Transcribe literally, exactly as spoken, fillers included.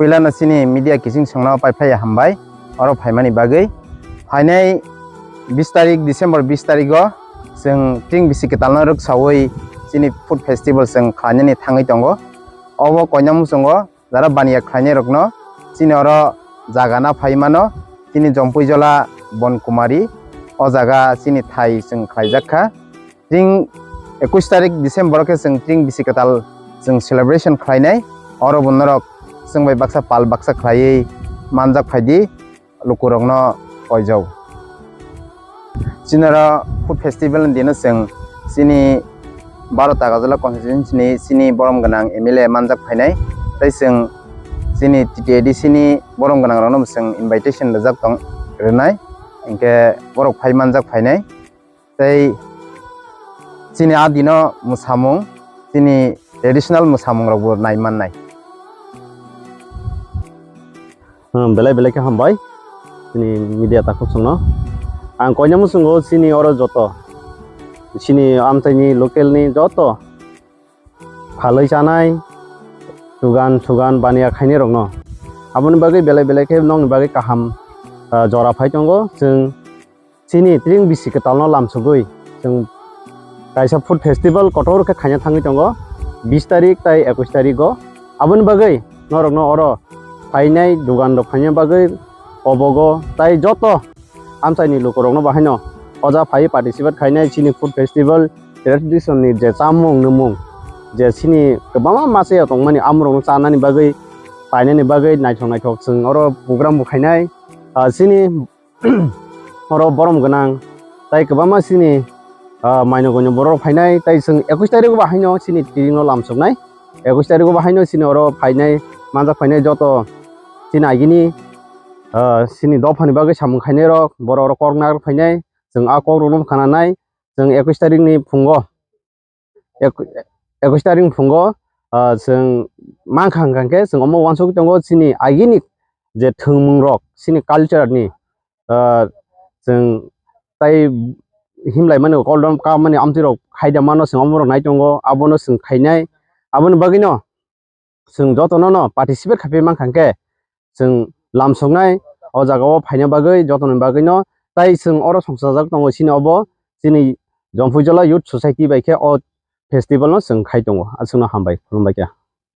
Puilano chini media kiching songno paiphlaiya hambai oro phaimani bagwi. Phainai bis tarik, December bis tarigo chwng tring bisi kwtalno rwksawi chini food festival chwng khlainani thangwi tongo. Obo koinamwsongo jara baniya khlainairokno chini oro jaga na phai mano, chini Jompuijola Bonkumari, o jaga chini thai chwng khlaijak kha. Tring ekush tarik December khe chwng tring bisi kwtal chwng celebration khlainai. Oro bo norok chwng bai baksa pal baksa khlaiwi manjak phaidi. Lukurokno koijao. Chini oro food festival ni dino chwng chini baro Takarjala constituency ni chini borom gwnang M L A manjak phainai, tei chwng chini T T A D C ni borom gwnang rokno bo chwng invitation rijak tong rwnai, hinkhe borok phai manjak phainai. Tei chini a dino mwsamung, chini traditional mwsamung rokbo nai mannai. Hmm, belai belai khe hambai chini media takhuk songno. Ang koinamwsongo chini oro joto, chini amchaini local ni joto phalwi chanai, dugan sugan baniya khainai rokno. Aboni bagwi belai belai khe nokni bagwi kaham, ah, jora phai tongo. Chwng chini tring bisi kwtalno lamsogwi chwng kaisa food festival kotor khe khaina thangwi tongo bis tarik tai ekush tarigo. Aboni bagwi norokno oro phainai dugan rok phaina bagwi obogo tai joto amchaini lukurokno bahaino oja phai participate khainai chini food festival tradition ni je chamung nwmung je chini kwbangma masa tongmani amorokno chanani bagwi painani bagwi naithok naithok chwng oro program bo khainai. Ah, chini oro borom gwnang tai kwbangma chini, ah, maino goino borok phainai tai chwng ekush tarigo bahaino chini tring no lamsoknai. Ekush tarigo bahaino chini oro phainai, manjak phainai joto chini agini, ah, chini dophani bagwi samung khainai rok, borok rok kok nak phainai, chwng a kok rokno khananai. Chwng ekush tarikni phungo, ek-, ekush tarikni phungo, ah, chwng mankha hwnkha khe chwng omo uansugwi tongo chini agini je thwngmung rok, chini culture ni, ah, chwng tai himlai mani koldom ka mani amtwi rok khaida mano chwng omo rok nai tongo, abono chwng khainai. Aboni bagwino chwng jotono no participate khaiwi mankha khe chwng lamsoknai o jaga o phaina bagwi jotoni bagwino tai chwng oro songchajak tongo chini obo chini Jompuijola Youth Society bai khe o festival no chwng khai tongo. Aswkno hambai, khulumbai kha.